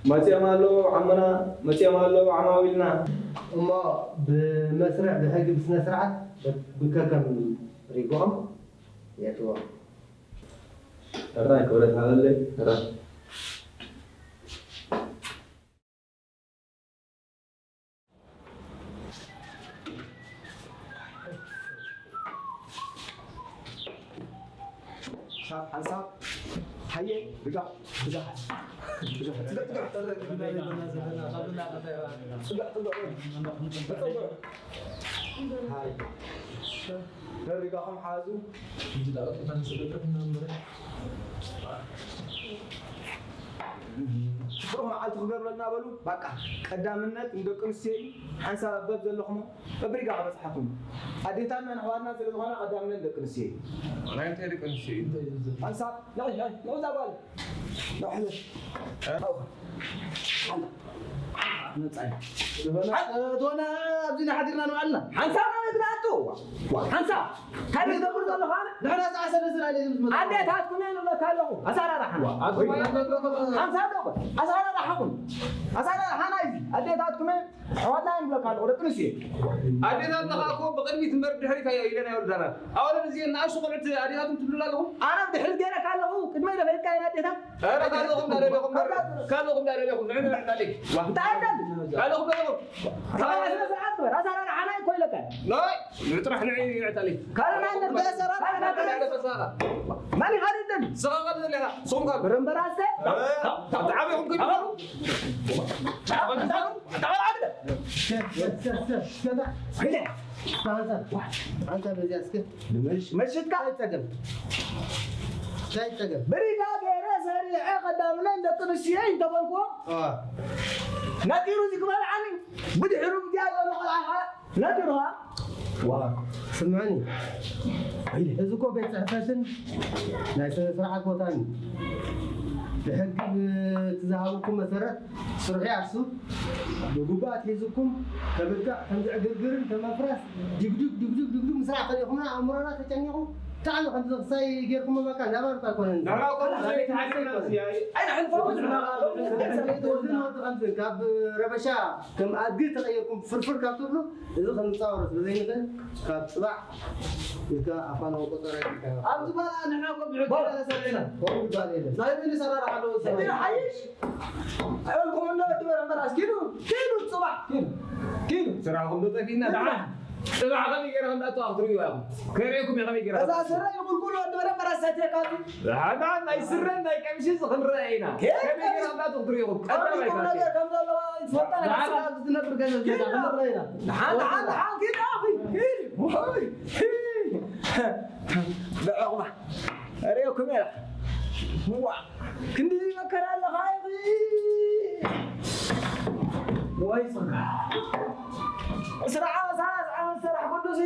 መጺኦም ኣለዉ ዓሞና፣ መጺኦም ኣለዉ ዓማዊልና። እሞ ብመስርዕ ብሕጊ ብስነ ስርዓት ብከከም ሪግኦም የእትዎም። ሕራይ ክብረት ሃበለይ፣ ሕራይ። ሓንሳብ፣ ሓንሳብ። ሃየ፣ ርጋ፣ ርጋ። ሃየ። ደሪጋኹም ሓዙ። ብሩኽ መዓልቲ ክገብረልና በሉ። ባቃ ቀዳምነት ንደቂ ኣንስትዮ እዩ። ሓንሳብ ኣበብ ዘለኹም በብሪጋ ከበጽሓኩም። ኣዴታትናን ኣሕዋትናን ስለ ዝኾና ቀዳምነት ደቂ ኣንስትዮ እዩ። ናይ እንታይ ደቂ ኣንስትዮ እዩ? ሓንሳብ ንዑ፣ ንዑ፣ ንዑ እዛ ጓል። ንዑ ሕለፍ። እ? መጻኢ። ዶና ኣብዚ ሓዲርና ንባዕልና። ሓንሳብ ነው ግዳ ኣቶ። ዋ፣ ሓንሳብ። ካበይ ትገብር ዘለኻ? ንሕና ሰዓ ሰለስተ ናይ ዝብል ዝመጽእ። ኣዴታትኩም እየ ንብለካ ኣለኹ። ኣሰራርሓና። ዋ፣ ኣቶ ሓንሳብ ነው። ኣሰራርሓኹም። ኣሰራርሓና እዩ። ኣዴታትኩም እየ። ኣሕዋትና እዮም ንብለካ ኣለኹ፣ ደቂ ኣንስትዮ። ኣዴታትና ኸዓ እኮ ብቕድሚት እምበር ድሕሪት ኣዮ ኢለን ኣይወልዳናን። ኣወለን እዚአን ንኣሽቱ ቆልዑት ኣዴታትኩም ትብሉላ ኣለኹም? ኣነ ብድሕሪት ገይረካ ኣለኹ፣ ቅድመይ ደፊእካ እየን ኣዴታት። ኧረ ካልኦኹም እንዳደለኹም እምበር፣ ካልኦኹም እንዳደለኹም፣ ንዑ ንዕታለይ። ዋ። እንታይ ኣደል? ካልኦኹም እንዳደለኹም። ካልኦኹም ስነ ስርዓት ግበር፣ ኣሰራርሓና እኮ ኢለካ። ናይ፣ ንጥራሕ ንዒ ንዕታለይ። ካልእ ናይ ኣደል? ኣሰራርሓና ግበር። መን እዩ ካልእ ኣደል? ስኻ ካልእ ደለኻ፣ ስኹም ካልእ። በረምበራሰ? እ፣ ተዓቢኹም ከይዱ። ኣንታ በዚኣ እስከ መሽጥካ ኣይጸገም። እንታይ ይጸገም? ብሪጋ ገይረ ሰሪዐ ቀዳምነን ደቂ ኣንስትዮ እንተበልኩዎ፣ አ። ነጢሩ እዚ ክበልዓኒ፣ ብድሕሩ ብዚኣ ዘሎ ቆልዓ ኸዓ ነጢሩኻ። ዋ፣ ስምዕኒ። እዚ እኮ ቤት ጽሕፈትን ናይ ስነ ስርዓት ቦታን እዩ። ብሕጊ ብቲ ዝሃብኩም መሰረት ስርሑ ይኣሱ። ብግቡእ ኣትሒዝኩም ከብቅዕ ከምዚ ዕግርግርን ተመፍራስ ድግዱግ ድግዱግ ድግዱግ ምስራሕ ከሊእኹምና ኣእምሮና ተጨኒቑ ብጣዕሚ ከምዚ ክሳይ ጌርኩሞ በቃ ነባር እኳ ኣይኮነን። ንሕና እኮ ብዘይ ተሓሲብና እዚ ኣይ-፣ ኣይንሕልፎ ንሕና ከምዚ ከምዚ ካብ ረበሻ ከም ኣድጊ ተቐይርኩም ፍርፍር ካብ ትብሉ እዚ ክንጻወሮ ስለ ዘይንኽእል ካብ ጽባሕ ኢልካ ኣፋና ቆጸራ ይካዮ። ኣብዚ በላ ንሕና እኮ ብሕጊ ኢና ተሰሪዕና። ከምኡ ይባል የለን። ናይ መን ሰራራሕ ኣለዎ እዚ? እዚ ሓይሽ? ኣይበልኩም እንዶ ወዲ በረምበራስ ኪዱ፣ ኪዱ ጽባሕ፣ ኪዱ፣ ኪዱ። ስራኹም ዶ ጠፊእና ደሓን? ጽባሕ ከመይ ገይረ ከም ዳቶ ክትርእዩ ኢኹም። ከርእየኩም እየ ከመይ ገይረ እዛ ከም ስረ ይቁልቁል ወዲ በረምበራስ ሰትየካ። ደሓን ናይ ስረን ናይ ቀሚስን እዚ ክንረአ ኢና። ከመይ ገይረ ከም ዳቶ ክትርእዩ ኢኹም። ቀዳማይ ቁም ነገር ከም ዘለዎ ይትፈልጣ። ደሓን ኣብዚ ዝነብር ገንዘብ ጌታ ክንረአ ኢና። ደሓን፣ ደሓን፣ ደሓን፣ ኪዱ፣ ኣኺ፣ ኪዱ። ወይ፣ ብዕቑባ። ኣርእየኩም እየ። ዋ፣ ክንድዚ መከራ ኣለኻ ኢኺ። ወይ ጽጋ። ስራሕ ዓመት፣ ዓመት ስራሕ ኩሉሲ።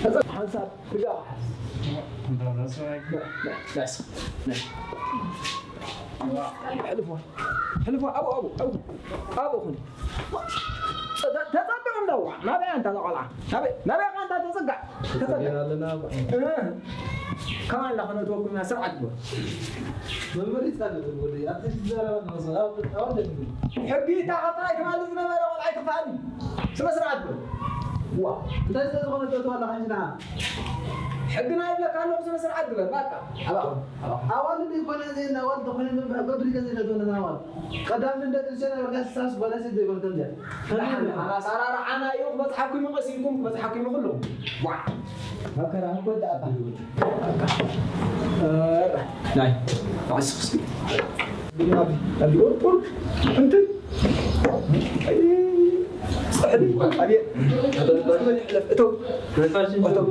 ሓንሳብ ስጋ። ሕልፎ፣ ሕልፎ፣ ኣብኡ፣ ኣብኡ፣ ኣብኡ፣ ኣብኡ ኩን። ተጸ-፣ ተጸበዩ እንዳዋ፣ ናበይ ኣንታ ተቆልዓ? ናበይ፣ ናበይ ኣንታ ተጸጋ? ተጸበዩ። ኣለና። እ፣ ከማን ላኸነትወኩም ኢና፣ ስርዓት ግበር። መመሪጽ ኣለብን ወደይ፣ ኣብቲ ዝዛረባ ኣለዎ፣ ኣብ፣ ኣብ ደብን። ሕጊ እታ ካብ ጥራይ ትማሊ ዝነበረ ቆልዓ ኣይትኽፋእኒ። ስነ ስርዓት ግበር። ዋ። እንታይ ስለ ዝኾነ ትእትዋ ኣለኻ ሕጂ ንዓ? ሕግና ይብለካ ኣለኹ፣ ስነ ስርዓት ግበር፣ በቃ። ኣባኻ፣ ኣባኻ። ኣዋልድ ይኮነ ዘይና፣ ኣዋልድ ተኾነ በብሪ ገዜ ለትወለና ኣዋልድ። ቀዳም እንደ ክርስቲያን ኣበርካ ስሳስ ጓል ሴት ዘይኮነ ከምዚኣ። ንሕና ኣሰራርሓና እዩ፣ ክበጽሓኩም እዩ፣ ቀሲልኩም ክበጽሓኩም እዩ ኩሉ። ዋ። መከራ እኮ ደኣ ባህሊ ወዲ። ናይ፣ ንዓስኽስ። ኣብዚ፣ ኣብዚ ቁርቁር፣ እንትን። ኣይ፣ ጻዕዲ፣ ኣቤት። እቶም፣ እቶም፣ እቶም።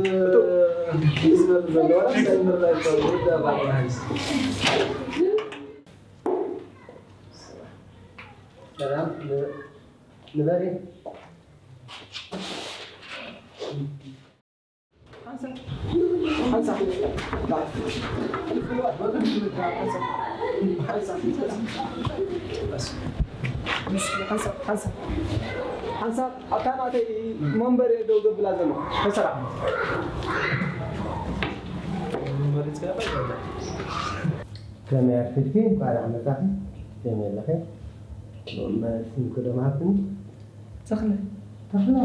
ሰላም፣ ን-፣ ንበሪ። ሓንሳብ፣ ሓንሳብ፣ ሓንሳብ፣ ሓንሳብ፣ ሓንሳብ፣ ሓንሳብ፣ ሓንሳብ፣ ኣታ ናተይ መንበር እየ ደው ዘብላ ዘለኹ። ተሰራዕ። ከመይ ኣርፊድኪ? እንቋዕ ደሓን መጻኺ። ከመይ ኣለኺ? መ-፣ ስምኪ ዶ መሃብክኒ? ተኽለ። ተኽለ?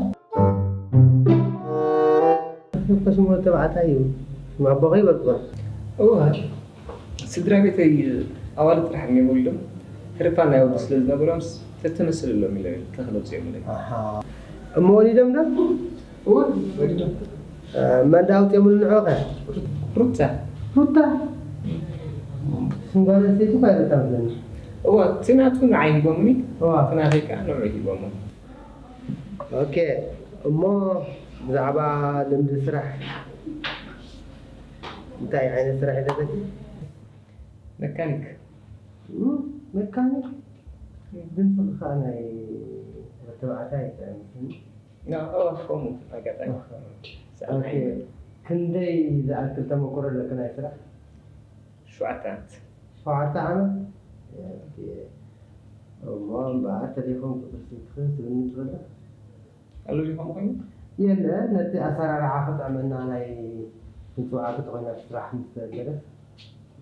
ተኽለ እኮ ስም ወዲ ተባዕታይ እዩ። ስም ኣቦኺ ይበልጽጎ። እወ፣ ስድራ ቤተይ ኣዋልድ ጥራሕ እዮም ወሊዶም። ህርፋን ናይ ወዲ ስለ ዝነበሮምስ ተተመስለሎም ኢለ ተኽለ ኣውጺኦምለይ። ኣሃ። እሞ ወሊዶም ዶ? እወ፣ ወሊዶም። እ፣ መን ደኣ ኣውጺኦምሉ ንዕኡ ኸ? ሩታ። ሩታ? ስም ጓል ኣንስተይቲ እኮ ኣይረታን ዘለኒ። እወ፣ እቲ ናቱ ንዓይ ሂቦምኒ፣ እዋ። እቲ ናተይ ከኣ ንዕኡ ሂቦሞ። ኦኬ፣ እሞ ብዛዕባ ልምዲ ስራሕ እንታይ ዓይነት ስራሕ እዩ ዘለኪ? መካኒክ። እም፣ መካኒክ? ድምፅኺ ኸኣ ናይ ተባዕታይ ኣይመስልን። ና፣ እወ፣ ከምኡ ኣጋጣሚ። ኦኬ። ክንደይ ዝኣክል ተመክሮ ኣለኪ ናይ ስራሕ? ሸውዓተ ዓመት። ሸውዓተ ዓመት? ኦኬ። እሞ እምበኣር ተሌፎን ቁፅሪ ስልክኺ ትህብኒ ትኽእሊ ዶ? ኣሎ ድዩ ከምኡ ኮይኑ? የለ፣ ነቲ ኣሰራርሓ ክጥዕመና ናይ ምፅዋዕኪ ተኾይና ስራሕ ምስ ተበደለ፣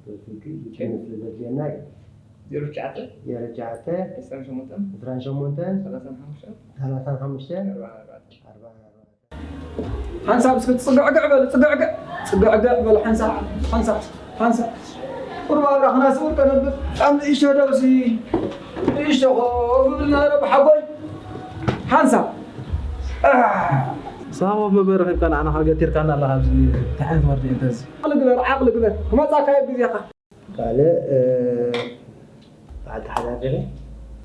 ቁፅሪ ስልኪ ብትእምት ስለ ዘድልየና እዩ። ዜሮ ትሽዓተ? ዜሮ ትሽዓተ? ዕስራን ሸሞንተን? ዕስራን ሸሞንተን? ሰላሳን ሓሙሽተን? ሰላሳን ሓሙሽተን? ኣርባዓን ኣርባዕተን? ኣርባዓን ኣርባዕተን። ሓንሳብ እስኪ ጽግዕግዕ በሉ፣ ጽግዕግዕ፣ ጽግዕግዕ በሉ። ሓንሳብ፣ ሓንሳብ፣ ሓንሳብ። ቁሩብ ኣብራኽና ስውር ከነብል። ኣብ ንእሽቶ ደውሲ፣ ንእሽቶ ኮፍ ብልና ረ ብሓጎይ። ሓንሳብ። ኣህ። ሳሆ መበረኺብካ ንዓና ገቲርካና ኣለኻ ኣብዚ እንታይ ዓይነት ወርዲ እንተዚ። ዓቕሊ ግበር፣ ዓቕሊ ግበር። ክመጻካ እዩ ግዜኻ። ካልእ፣ እ፣ በዓልቲ ሓዳር ዲኺ?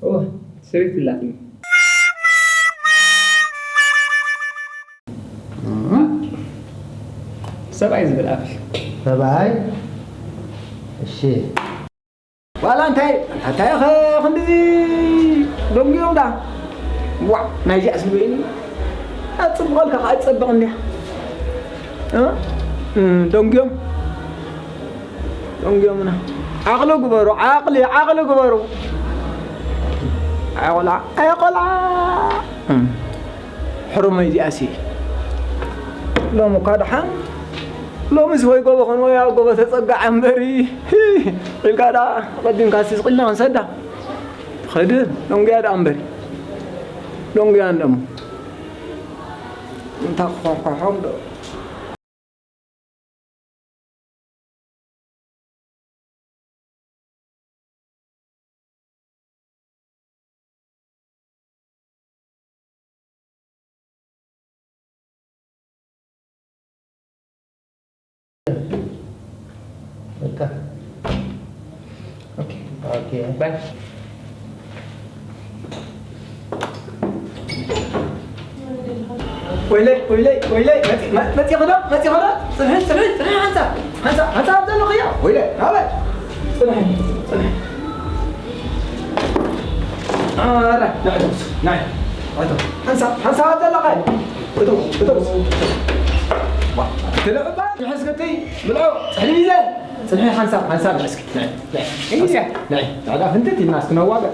እወ፣ ሰበይቲ ኣላትኒ። እም። ሰብኣይ ዝብል ኣፍ። ሰብኣይ? እሺ። ዋላ እንታይ፣ እንታይ ኸ ክንድዚ ደንጉዮም ዳ? ዋዕ፣ ናይዚኣስ ንበይኒ። ኣጽብቐልካ ኸኣ ትጸብቕ እንድያ። እ? እ፣ ደንጉዮም። ደንጉዮምና። ዓቕሊ ግበሩ፣ ዓቕሊ፣ ዓቕሊ ግበሩ። ኣይ ቆልዓ፣ ኣይ ቆልዓ። እም። ሕሩመይ እዚኣሲ። ሎሚ እኳ ደሓን፣ ሎምስ ወይ ጎቦ ኾን ወይ ኣብ ጎቦ ተጸጋዕ እምበሪ። ኢልካ ደኣ ቀዲምካ ሲ ስቕ ኢልና ክንሰዳ። ትኸድን፣ ደንጉያ ደኣ እምበሪ። ደንጉያ እንደሞ። እንታ ክኾኾሖም ዶ። በቃ። ኦኬ። ኦኬ። ባይ። ወይለይ፣ ወይለይ፣ ወይለይ፣ መጺ-፣ መ-፣ መጺኹ ዶ? መጺኹ ዶ? ጽንሒ፣ ጽንሒ፣ ጽንሒ፣ ሓንሳብ፣ ሓንሳብ፣ ሓንሳብ ዘለኽዮ? ወይለይ፣ ናበይ? ጽንሒ፣ ጽንሒ። ኣረ፣ ንዕዶ፣ ናይ፣ ንዕዶ። ሓንሳብ፣ ሓንሳብ ዘለኻ። እቶ፣ እቶ። ዋ፣ ትልዕባ፣ ሕስክቲ፣ ብልዑ፣ ጽሕሊ ሚዘ፣ ጽንሒ ሓንሳብ፣ ሓንሳብ፣ ሕስኪ፣ ንዒ፣ ንዒ፣ እንግዲያ። ንዒ፣ ንዕዳ ፍንትት ኢልና እስኪ ነዋግዕ።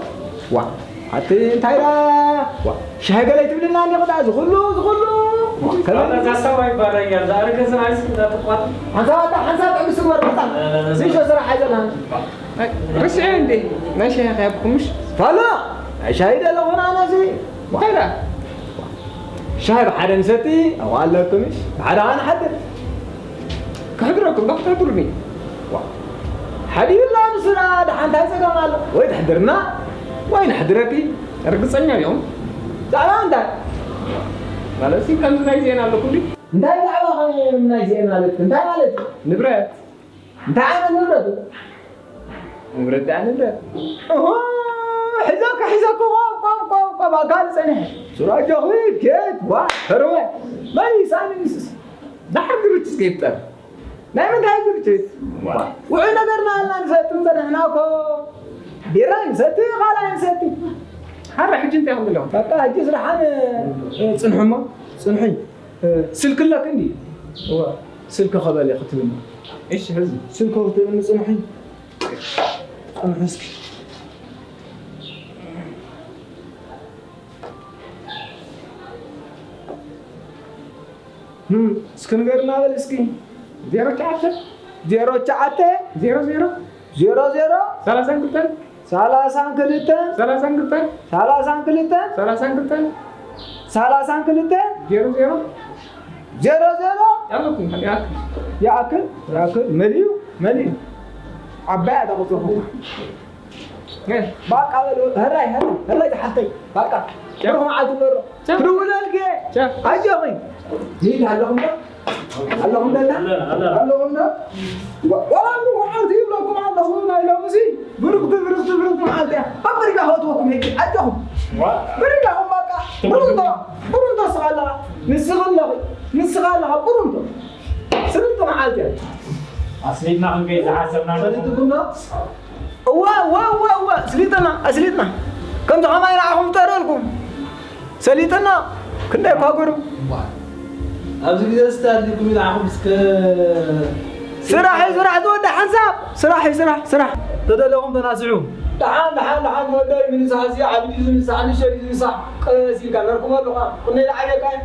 ዋ፣ ኣቲ እንታይ ዳ፣ ዋ፣ ሻሂ ገለ ይትብልና እንዲ ኽዳ፣ ዝኹሉ፣ ዝኹሉ፣ ዋ፣ ከመይ? ኣታ ዛሳዋ ይባረኛል፣ ዛዕሪ ገዛ ኣይስ እንዳተቋጥ። ሓንሳብ ኣታ፣ ሓንሳብ ጥዕምቲ ስግበር፣ በጣም። እ፣ ስንሾ ስራሕ ኣይዘላን። ርስዐ እንዴ? ናይ ሻሂ ከያብኩምሽ? ፋሎ፣ ናይ ሻሂ ደለኹና ኣነሲ። እንታይ ዳ? ሻሂ ብሓደ ንሰቲ፣ ኣብኡ ኣለኩምሽ፣ ብሓደ ኸዓ ንሓድር። ከሕድረኩም ዶ ክትሕድሩኒ? ዋ፣ ሓዲርና ንስና ደሓን እንታይ ጸገም ኣሎ? ወይ ተሕድርና፣ ወይ ነሕድረኪ። ርግጸኛ እዮም? ዛዕባ እንታይ? ማለትሲ ከምዚ ናይ ዜና ኣለኩ እንዲ? እንታይ ዛዕባ ከም ናይ ዜና ኣለኩ? እንታይ ማለት እዩ? ንብረት። እንታይ ዓይነት ንብረት? ንብረት ደኣ ንብረት። እሆ፣ ሒዘካ፣ ሒዘካ፣ ቆም፣ ቆም፣ ቆም፣ ቆም፣ ኣካል ጸኒሐ። ሱራጆኺ፣ ኬት፣ ዋ፣ ሕርወ። መን ይሳኒ ንስስ? ደሓር ግርጭት ከይፍጠር። ናይ ምንታይ ግርጭት? ዋ። ውዑይ ነገርና ኣልና ንሰቲ እምበር ንሕና እኮ ቢራ ንሰቲ፣ ካልኣይ ንሰቲ። ሓረ ሕጂ እንታይ ክንብሎም? በቃ ሕጂ ስራሓን፣ እ፣ ጽንሑ እሞ፣ ጽንሑ። እ፣ ስልኪ ኣለኪ እንዲ? እወ፣ ስልኪ ክበሊ ክትብልኒ። እሺ፣ ሕዚ። ስልኪ ክትብልኒ ጽንሒ። ጽንሒ እስኪ። እም፣ እስኪ ንገርና በል እስኪ። ዜሮ ትሽዓተ። ዜሮ ትሽዓተ። ዜሮ ዜሮ። ዜሮ ዜሮ። ሰላሳን ክልተን። ሰላሳን ክልተን። ሰላሳን ክልተን። ሰላሳን ክልተን። ሰላሳን ክልተን። ሰላሳን ክልተን። ዜሮ ዜሮ። ዜሮ ዜሮ። ያለኩም ይኣክል። ይኣክል፣ ይኣክል። መሊኡ፣ መሊኡ። ዓባይ እያ ተቑጽሩ። እ። ባቃ በሉ፣ ህራይ፣ ህራይ፣ ህራይ ዝሓፍተይ። ባቃ። ቻው። ብሩኽ መዓልቲ በሮ። ቻው። ክድውለልኪ እየ። ቻው። ኣጆኺ። ይህን ኣለኹም ዶ? ኣለኹም ደና? ኣለና፣ ኣለና። ኣለኹም ዶ? ወ-፣ ወላ ብሩኽ መዓልቲ ይብለኩም ኣለኹ፣ ናይ ሎምሲ። ብርኽቲ፣ ብርኽቲ፣ ብርኽቲ መዓልቲ እያ። ኣብ ብሪጋ ከእትወኩም ሄጂ፣ ኣጆኹም። ዋ። ብሪጋኹም በቃ። ብሩንቶ፣ ብሩንቶ ስኻ ኣለኻ። ንስኻ ኣለኺ። ንስኻ ኣለኻ፣ ብሩንቶ። ስርቶ መዓልቲ እያ። ኣስሊትና ክንከይድ ዝሓሰብና ፈሊጥኩም ዶ? እዋ፣ እዋ፣ እዋ፣ እዋ፣ ስሊጥና፣ ኣስሊጥና። ከምዚ ከማይ ንዓኹም ፍጠረልኩም። ሰሊጥና፣ ክንደይ እኳ ጉሩ። እምበኣር፣ ኣብዚ ግዜ ስታድሊኩም ኢልዓኹም እስከ ስራሕ እዩ፣ ስራሕ ዝወደ ሓንሳብ። ስራሕ እዩ፣ ስራሕ፣ ስራሕ። ተደለኹም ተናስሑ። ደሓን፣ ደሓን፣ ደሓን፣ ወደይ ምንሳሕ እዚ ዓብዲ እዩ ዝንሳሕ፣ ንእሽተይ እዩ ዝንሳሕ። ቀስ ኢልካ ነርኩም ኣለኻ። ቁነይ ዝዓብየካ እዩ።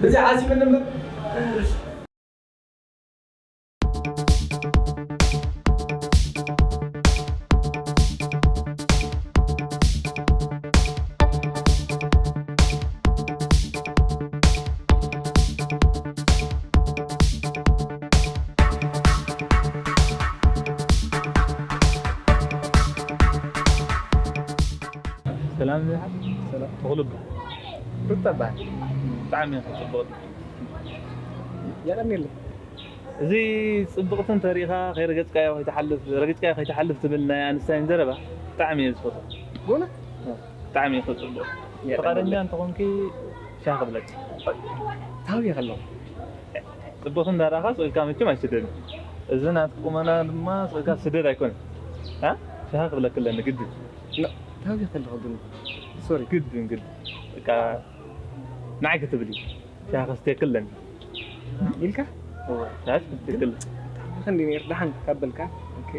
እዚ ሓሲብኒ እምበር። ሰላም፣ ሰላም። ተኽሉ እባ። ሩታ እባ። ብጣዕሚ ጽቡቕ። የቐንየለይ። እዚ ጽብቕቲ እንተሪኢኻ ከይረገጽካዮ ከይትሓልፍ፣ ረጊጽካዮ ከይትሓልፍ ትብል ናይ ኣንስታይን ዘረባ ብጣዕሚ እየ ዝፈትዎ። ብእውነት? ብጣዕሚ እየ ጽቡቕ። ፍቓደኛ እንተኾንኪ ሻሂ ክብለኪ። ታብየ ከለኹ። ጽብቕቲ እንዳረኣኻ ስቕ ኢልካ መቸም ኣይትስደድን። እዚ ናትኪ ቁመና ድማ ስቕ ኢልካ ትስደድ ኣይኮነን። እ? ሻሂ ክብለኪ ኣለኒ ግድን። ኖ፣ ታብየ ከለኹ ግን። ሶሪ። ግድን፣ ግድን። በቃ ንዓይ ክትብሊ። ሻሂ ከስትየኪ ኣለኒ። ኢልካ? እወ፣ ሻሂ ከስትየኪ ኣለኒ። ክንዲ ነይሩ ደሓን ካብ በልካ። ኦኬ።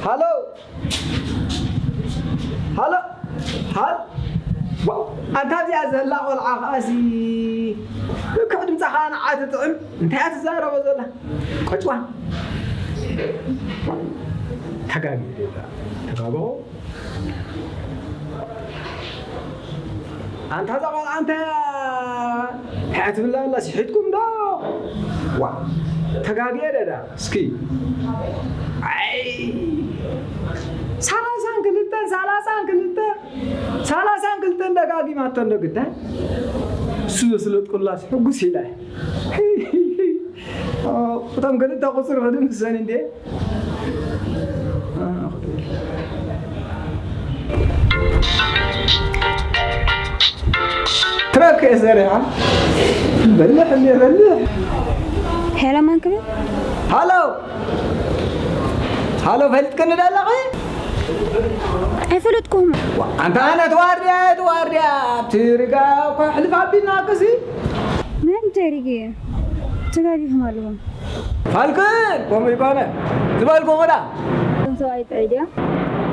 ሃሎ፣ ሃሎ፣ ሃሎ። ዋ፣ ኣንታ እዚኣ ዘላ ቆልዓ ከኣሲ ልክዕ ድምፃ ከዓ ንዓ ትጥዕም። እንታይ እያ ትዛረቦ ዘላ? ቆጭዋ። ተጋጊ ተጋግኦ። ኣንታ እዛ ቆልዓ እንታይ እያ ትብላ ኣላ? ስሒትኩም ዶ? ዋ፣ ተጋግየ ደዳ እስኪ። ኣይ፣ ሰላሳን ክልተን፣ ሰላሳን ክልተ፣ ሰላሳን ክልተን ደጋጊማቶ እንዶ ግዳይ። እሱ ዘስለጥኩላስ ሕጉስ ኢለ። እቶም ክልተ ቁፅሪ ክድምስሰን እንዴ? ትረክ እየ ሰሪሓ። በልሕ እንዴ በልሕ። ሄሎ፣ መን ክብል? ሃሎ። ሃሎ፣ ፈልጥክኒ ዶ ኣለኺ? ኣይፈለጥኩኹም። ዋ፣ ኣንታ ኣነ እቲ ዋርድያ፣ እቲ ዋርድያ፣ ኣብቲ ሪጋ እኳ ሕልፍ ኣቢልና ክሲ። ምንም ተሪገ። ተጋጊኹም ኣለኹም። ፋልክን፣ ከምኡ ይኮነ። ዝበልኩ ክዳ። እቶም ሰብኣይ ጥዑይ ድያ?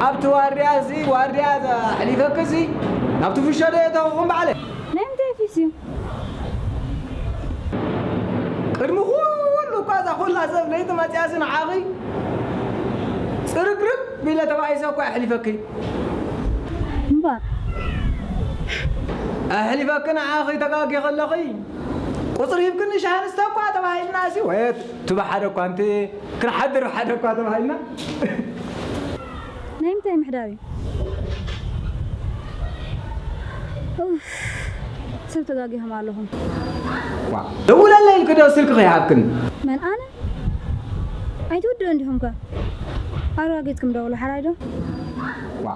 ኣብቲ ዋርድያ እዚ፣ ዋርድያ ዘ-፣ ኣሕሊፈኪ እዚ፣ ናብቲ ፍሾ ዶ የተውኹም ባዕለ? ናይ ምንታይ ፊስ እዩ? ቅድሚ ኩሉ እኳ እዛ ኩላ ሰብ ለይቲ መፅያሲ ንዓኺ ፅርግርግ ኢለ ተባኢሰ እኳ ኣሕሊፈኪ። እምበር። ኣሕሊፈኪ ንዓኺ ተጋጊ ከለኺ ቁፅሪ ሂብክኒ ሻሃ ንስተ እኳ ተባሂልና ሲ ወየት ትብሓደ እኳ እንቲ ክንሓድር ሓደ እኳ ተባሂልና። ናይ ምንታይ ምሕዳር እዩ? ኡፍ፣ ሰብ ተጋጊኹም ኣለኹም። ዋ፣ ደውለለይ ኢልኪ ዶ ስልኪ ከይሃብክኒ? መን ኣነ? ኣይትውድኡ እንዲኹም ከ? ኣረጋጊጽኩም ደውሉ፣ ሓራይ ዶ? ዋ፣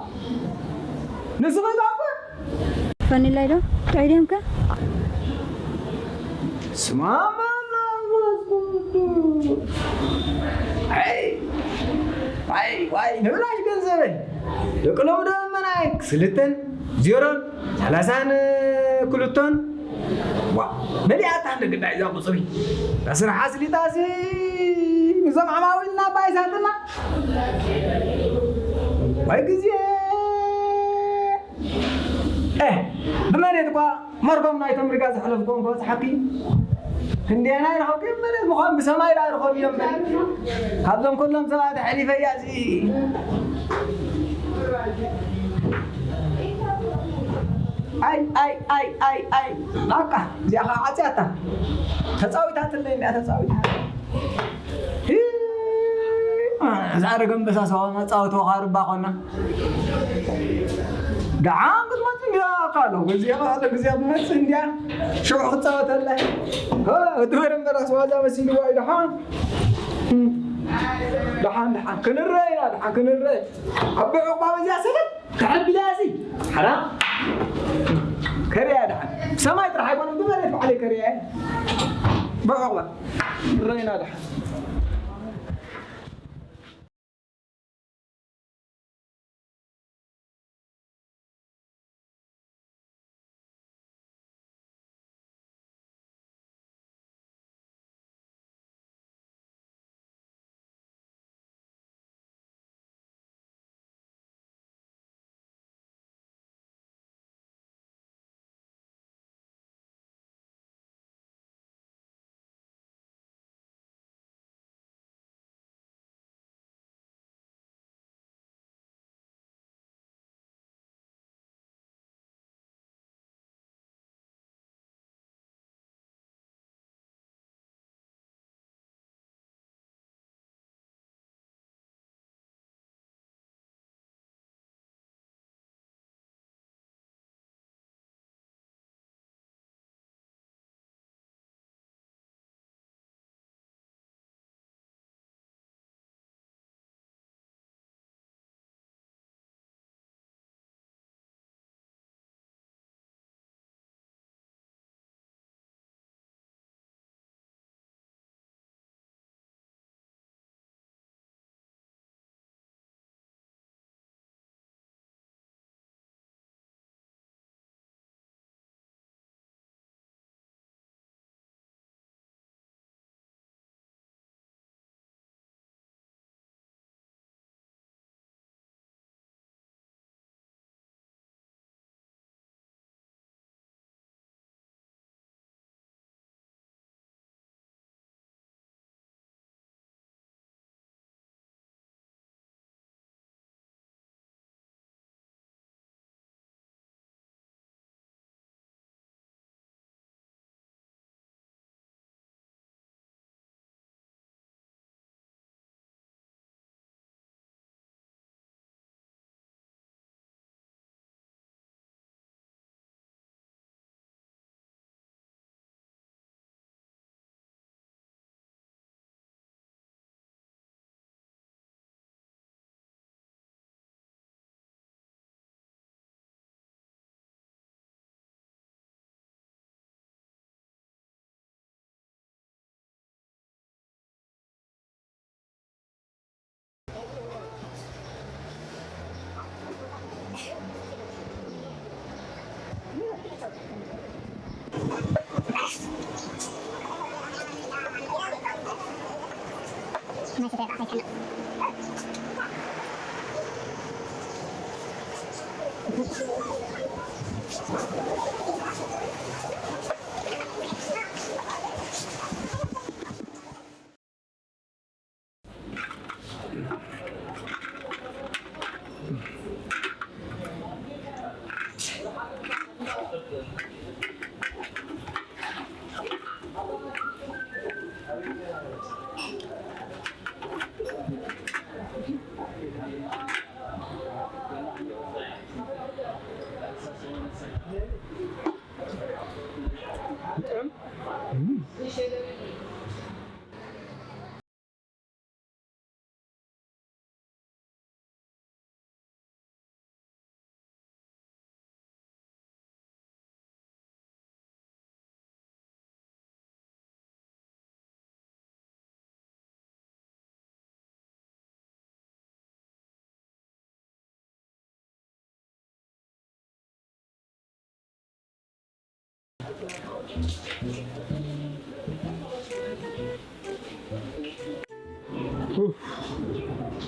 ንስኺ ዶ እኮ? ፈኒላይ ዶ? ጥዑይ ድዮም ከ? ስማ መንፈስ ቅዱስ። ኣይ፣ ኣይ፣ ኣይ፣ ንብላሽ ገንዘበይ። ደቂ ሎሚ ዶ መናይ ክስልተን ዜሮን ሰላሳን ክልተን። ዋ፣ መሊኣታ እንደ ግዳይ እዛ ቁጽሪ። እዛ ስራሕ ኣስሊጣ ሲ ንዞም ዓማዊልና ባይሳትና። ዋይ ግዜ። ኤህ፣ ብመሬት እኳ መርጎም ናይቶም ሪጋ ዘሕለፍኩም እኮ ጸሓፊ። ክንደየናይ ረኸብኩ? ብመሬት ምዃን ብሰማይ ደኣ ረኸብ እዮም በል። ካብዞም ኩሎም ሰባት ኣሕሊፈያ እዚ። ኣይ፣ ኣይ፣ ኣይ፣ ኣይ፣ ኣይ። በቃ፣ እዚኣ ኸዓ ዓጽያታ። ተጻዊታትለይ እንድያ፣ ተጻዊታ። ሂ፣ እዛ ኣረገ ኣንበሳ ሰው መጻወቲ ወኻርባ ኮና። ደሓን ክትመጽእ እንድያ ካሎ፣ ግዜ ካሎ፣ ግዜ ክትመጽእ እንድያ። ሽዑ ክጻወተላ። ኸ፣ እቲ በረምበራስ ዋዛ መሲልዋ እዩ፣ ደሓን። ደሓን፣ ደሓን፣ ክንረ ኢና፣ ደሓን፣ ክንረ። ዓቢ ዕቑባ በዚኣ ሰበት። ተሓቢላ እዚ ሓራ ከርያ ደሓን ሰማይ ጥራሕ ኣይኮነን ብመሬት ባዕለይ ከርያ እየ። ብዕቑባ ረይና ደሓን።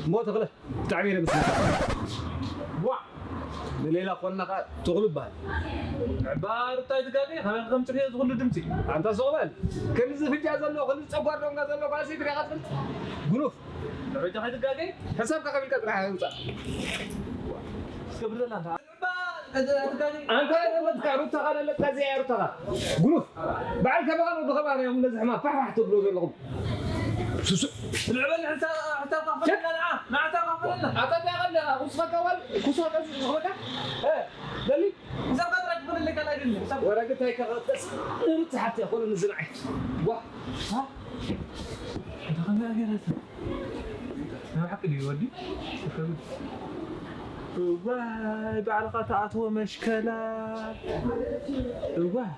እሞ ተኽለ፣ ብጣዕሚ እየ ዘመስግነካ። ዋ፣ ንሌላ ኮንና ኸዓ ተኽሉ ይበሃል። ዕባር እንታይ ትጋገ? ከመይ ከም ጽርዮ ዝኹሉ ድምጺ? ኣንታ ሱቕ በል። ክንዲ ዝፍጃ ዘሎ፣ ክንዲ ጨጓር ዶንጋ ዘሎ፣ ጓል ሰይቲ ዲኻ ትፈልጥ? ጉኑፍ። ደረጃ ከይትጋገ? ሕሳብካ ከቢልካ ጥራሕ ኣውጻእ። እስከ ብርደና ኣንታ። ኣንታ ዘለካ ሩታኻ ዘለካ፣ እዚኣ እያ ሩታኻ። ጉኑፍ። በዓል ከማኻ ወዲ ከማኻ እዮም ነዚ ሕማም ፋሕፋሕ ትብሎ ዘለኹም። ሱሱ። ልዕበል ሕሳብ፣ ሕሳብ ካፈለና፣ ንዓ፣ ንዓ ሕሳብ ካፈለና። ኣታ እንታይ ኣለኻ? ኩስኻ ካዋል፣ ኩስኻ ቀስ ዝኽበካ? እ፣ ደሊ? ሕሳብ ካትራ ክፈለለካ ኣይደለም። ሕሳብ ወረግታይ ከቐጠስ፣ ሩታ ሓፍቲ፣ ኮነ ንዝንዓይ። ዋ። ሃ? እንተ ኸመይ ኣገራታ? ናይ ብሓቂ ድዩ ወዲ? እዋይ፣ ባዕልኻ ትኣትዎ መሽከላ። እዋይ።